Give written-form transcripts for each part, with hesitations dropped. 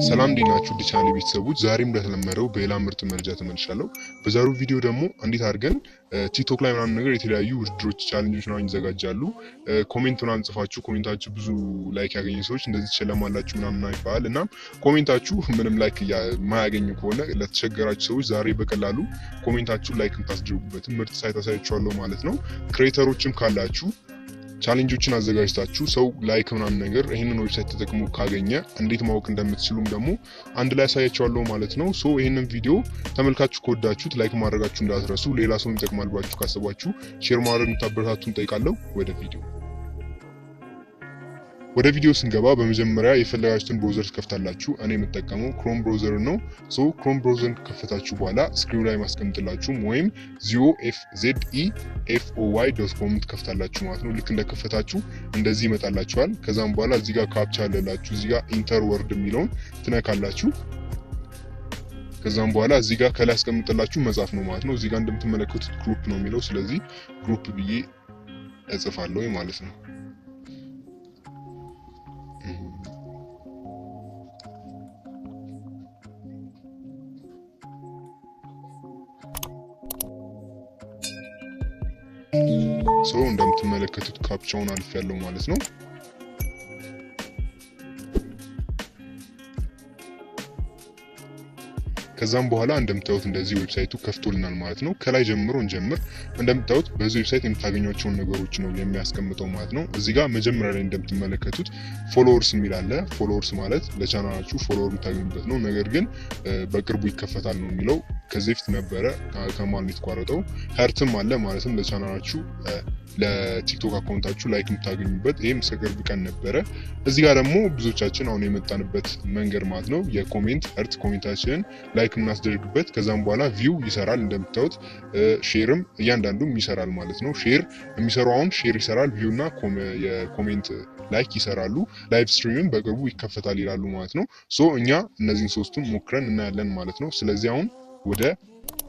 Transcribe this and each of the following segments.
ሰላም እንዴት ናችሁ? ዲቻሊ ቤተሰቦች፣ ዛሬም እንደተለመደው በሌላ ምርጥ መረጃ ተመልሻለሁ። በዛሬው ቪዲዮ ደግሞ እንዴት አድርገን ቲክቶክ ላይ ምናምን ነገር የተለያዩ ውድድሮች፣ challenge ኦች ምናምን ይዘጋጃሉ። Comment ምናምን ጽፋችሁ comment ኣችሁ ብዙ like ያገኘ ሰዎች እንደዚህ ትሸለማላችሁ ምናምን ይባላል። እና comment ኣችሁ ምንም like የማያገኙ ከሆነ ለተቸገራችሁ ሰዎች ዛሬ በቀላሉ comment ኣችሁ like የምታስደርጉበትን ምርጥ site አሳያችኋለሁ ማለት ነው። Creator ኦችም ካላችሁ challenge ኦችን አዘጋጅታችሁ ሰው like ምናምን ነገር ይህንን website ተጠቅሞ ካገኘ እንዴት ማወቅ እንደምትችሉም ደግሞ አንድ ላይ አሳያችኋለሁ ማለት ነው። So ይህንን ቪዲዮ ተመልካችሁ ከወዳችሁት like ማድረጋችሁ እንዳትረሱ። ሌላ ሰው ይጠቅማል ብላችሁ ካሰባችሁ share ማድረግ እንድታበረታቱን ጠይቃለሁ። ወደ ቪዲዮ ስንገባ በመጀመሪያ የፈለጋችሁትን browser ትከፍታላችሁ። እኔ የምጠቀመው Chrome browser ነው። So Chrome browser ከፈታችሁ በኋላ screen ኑ ላይ ማስቀምጥላችሁም ወይም ዚኦ F Z E F O Y .com ትከፍታላችሁ ማለት ነው። ልክ እንደከፈታችሁ እንደዚህ ይመጣላችኋል። ከዛም በኋላ እዚህ ጋር captcha አለላችሁ። እዚህ ጋር enter word የሚለውን ትነካላችሁ። ከዛም በኋላ እዚህ ጋር ከላይ አስቀምጥላችሁ መጻፍ ነው ማለት ነው። እዚህ ጋር እንደምትመለከቱት group ነው የሚለው። ስለዚህ group ብዬ እጽፋለሁ ማለት ነው። So እንደምትመለከቱት captcha ውን አልፌያለሁ ማለት ነው። ከዛም በኋላ እንደምታዩት እንደዚህ website ኡ ከፍቶልናል ማለት ነው። ከላይ ጀምሮ እንጀምር። እንደምታዩት በዚህ website የምታገኟቸውን ነገሮች ነው የሚያስቀምጠው ማለት ነው። እዚህ ጋር መጀመሪያ ላይ እንደምትመለከቱት followers የሚል አለ። Followers ማለት ለቻናላችሁ follower የምታገኙበት ነው። ነገር ግን በቅርቡ ይከፈታል ነው የሚለው። ከዚህ በፊት ነበረ፣ ከማን የተቋረጠው። Heart ም አለ፣ ማለትም ለቻናላችሁ ለቲክቶክ account ኣችሁ like የምታገኙበት፣ ይህም እስከ ቅርብ ቀን ነበረ። እዚህ ጋር ደግሞ ብዙዎቻችን አሁን የመጣንበት መንገድ ማለት ነው፣ የ comment heart፣ comment ኣችንን like የምናስደርግበት። ከዛም በኋላ view ይሰራል እንደምታዩት፣ share ም እያንዳንዱም ይሰራል ማለት ነው። Share የሚሰሩ አሁን share ይሰራል፣ view እና የ comment like ይሰራሉ። Live stream ም በቅርቡ ይከፈታል ይላሉ ማለት ነው። So እኛ እነዚህን ሶስቱን ሞክረን እናያለን ማለት ነው። ስለዚህ አሁን ወደ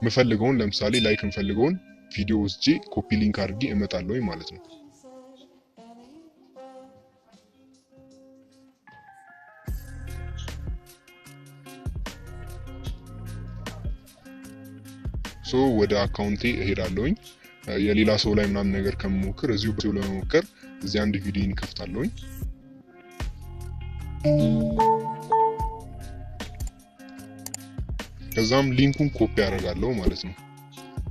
ምፈልገውን፣ ለምሳሌ like የምፈልገውን ቪዲዮ ወስጄ copy link አድርጌ እመጣለሁ ማለት ነው። So ወደ account ኤ እሄዳለሁኝ። የሌላ ሰው ላይ ምናምን ነገር ከምሞክር እዚሁ ለመሞከር እዚህ አንድ ቪዲዮ እንከፍታለሁኝ። ከዛም link ኡን copy አደርጋለሁ ማለት ነው።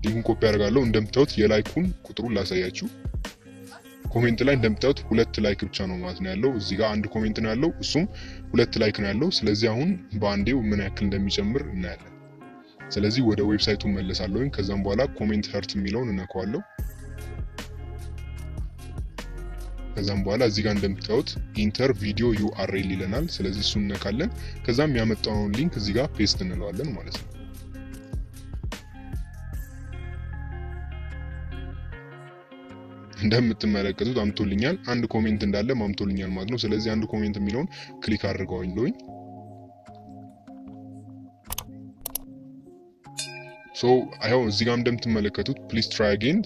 Link ኡን copy አደርጋለሁ። እንደምታዩት የ like ኡን ቁጥሩን ላሳያችሁ። Comment ላይ እንደምታዩት ሁለት like ብቻ ነው ማለት ነው ያለው። እዚህ ጋር አንድ comment ነው ያለው፣ እሱም ሁለት like ነው ያለው። ስለዚህ አሁን በአንዴው ምን ያክል እንደሚጨምር እናያለን። ስለዚህ ወደ website ኡ መለሳለሁኝ። ከዛም በኋላ comment heart የሚለውን እነካዋለሁ። ከዛም በኋላ እዚህ ጋር እንደምታዩት enter video URL ይለናል። ስለዚህ እሱን እነካለን። ከዛም ያመጣውን link እዚህ ጋር paste እንለዋለን ማለት ነው። እንደምትመለከቱት አምቶልኛል። አንድ comment እንዳለ አምቶልኛል ማለት ነው። ስለዚህ አንድ comment የሚለውን click አድርገዋለሁኝ። So ያው እዚህ ጋር እንደምትመለከቱት "Please try again፣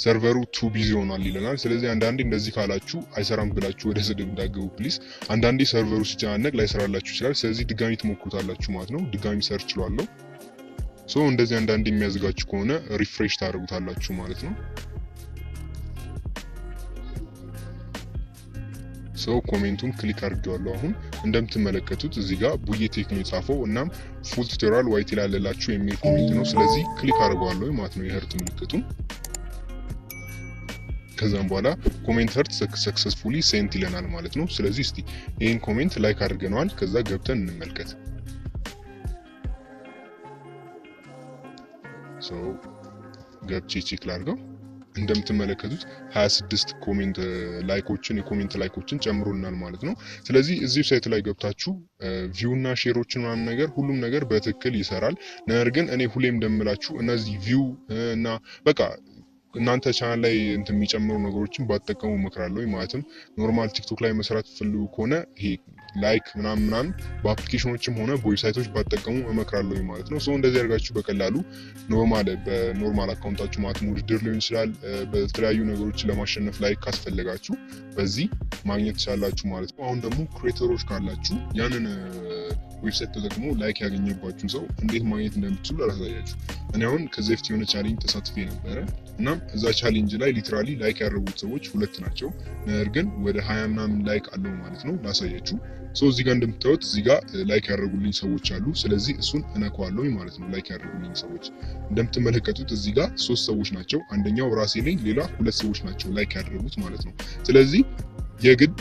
server ኡ too busy ሆኗል" ይለናል። ስለዚህ አንዳንዴ እንደዚህ ካላችሁ አይሰራም ብላችሁ ወደ ስድብ እንዳትገቡ please። አንዳንዴ server ኡ ሲጨናነቅ ላይሰራላችሁ ይችላል። ስለዚህ ድጋሚ ትሞክሩታላችሁ ማለት ነው። ድጋሚ search እለዋለሁ። So እንደዚህ አንዳንዴ የሚያዝጋችሁ ከሆነ refresh ታደርጉታላችሁ ማለት ነው። So comment ኡን click አድርጌዋለሁ። አሁን እንደምትመለከቱት እዚህ ጋር ቡዬ ቴክ ነው የጻፈው፣ እናም "Full tutorial YT ላይ አለላችሁ" የሚል comment ነው። ስለዚህ click አድርገዋለሁ ማለት ነው የ heart ምልክቱን። ከዛም በኋላ "Comment heart successfully sent" ይለናል ማለት ነው። ስለዚህ እስቲ ይህን comment like አድርገነዋል። ከዛ ገብተን እንመልከት። So ገብቼ check ላድርገው። እንደምትመለከቱት 26 comment like ኦችን፣ የ comment like ኦችን ጨምሮልናል ማለት ነው። ስለዚህ እዚህ site ላይ ገብታችሁ view እና share ኦችን ምናምን ነገር ሁሉም ነገር በትክክል ይሰራል። ነገር ግን እኔ ሁሌም እንደምላችሁ እነዚህ view እና በቃ እናንተ ቻናል ላይ እንትን የሚጨምሩ ነገሮችን ባትጠቀሙ እመክራለሁ። ማለትም normal ቲክቶክ ላይ መስራት ፈልጉ ከሆነ ይሄ like ምናምን ምናምን በ application ኦችም ሆነ በ website ኦች ባትጠቀሙ እመክራለሁ ማለት ነው። So እንደዚህ አድርጋችሁ በቀላሉ normal በ normal account ኣችሁ፣ ማለትም ውድድር ሊሆን ይችላል፣ በተለያዩ ነገሮችን ለማሸነፍ like ካስፈለጋችሁ በዚህ ማግኘት ትችላላችሁ ማለት ነው። አሁን ደግሞ creator ኦች ካላችሁ ያንን website ተጠቅሞ like ያገኘባችሁን ሰው እንዴት ማግኘት እንደምትችሉ ላሳያችሁ። እኔ አሁን ከዚህ በፊት የሆነ challenge ተሳትፌ ነበረ። እናም እዛ challenge ላይ literally like ያደረጉት ሰዎች ሁለት ናቸው። ነገር ግን ወደ 20 ምናምን like አለው ማለት ነው። ላሳያችሁ። So እዚህ ጋር እንደምታዩት እዚህ ጋር like ያደረጉልኝ ሰዎች አሉ። ስለዚህ እሱን እነካዋለሁ ማለት ነው። Like ያደረጉልኝ ሰዎች እንደምትመለከቱት እዚህ ጋር ሶስት ሰዎች ናቸው። አንደኛው ራሴ ነኝ፣ ሌላ ሁለት ሰዎች ናቸው like ያደረጉት ማለት ነው። ስለዚህ የግድ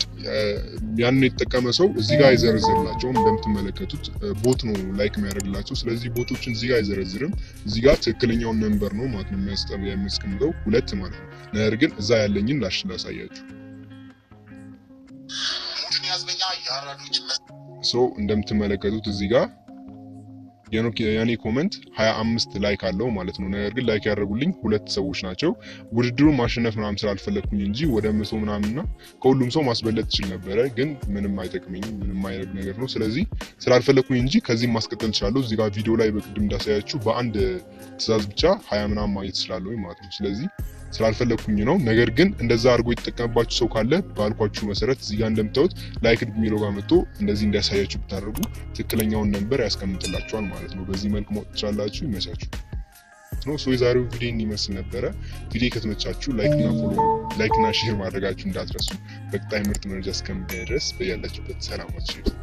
ያንን የተጠቀመ ሰው እዚህ ጋር አይዘረዝርላቸውም። እንደምትመለከቱት bot ነው like የሚያደርግላቸው። ስለዚህ bot ኦችን እዚህ ጋር አይዘረዝርም። እዚህ ጋር ትክክለኛውን number ነው ማለት ነው የሚያስቀምጠው ሁለት ማለት ነው። ነገር ግን እዛ ያለኝን ላሳያችሁ። So እንደምትመለከቱት እዚህ ጋር የኔ comment 25 like አለው ማለት ነው። ነገር ግን like ያደረጉልኝ ሁለት ሰዎች ናቸው። ውድድሩን ማሸነፍ ምናምን ስላልፈለግኩኝ እንጂ ወደ 100 ምናምንና ከሁሉም ሰው ማስበለጥ እችል ነበረ፣ ግን ምንም አይጠቅመኝም፣ ምንም አይረግ ነገር ነው። ስለዚህ ስላልፈለግኩኝ እንጂ ከዚህም ማስቀጠል እችላለሁ። እዚህ ጋር ቪዲዮ ላይ በቅድም እንዳሳያችሁ በአንድ ትዕዛዝ ብቻ 20 ምናምን ማግኘት እችላለሁ ማለት ነው። ስለዚህ ስላልፈለግኩኝ ነው። ነገር ግን እንደዛ አድርጎ የተጠቀመባችሁ ሰው ካለ ባልኳችሁ መሰረት እዚህ ጋር እንደምታዩት like የሚለው ጋር መጥቶ እንደዚህ እንዲያሳያችሁ ብታደርጉ ትክክለኛውን number ያስቀምጥላችኋል ማለት ነው። በዚህ መልኩ ማወቅ ትችላላችሁ። ይመቻችሁ ነው። So የዛሬው ቪዲዮ ይመስል ነበረ። ቪዲዮ ከተመቻችሁ like እና follow፣ like እና share ማድረጋችሁ እንዳትረሱ። በቀጣይ ምርጥ መረጃ እስከምንገናኝ ድረስ በያላችሁበት ሰላማችሁ ይብዛ።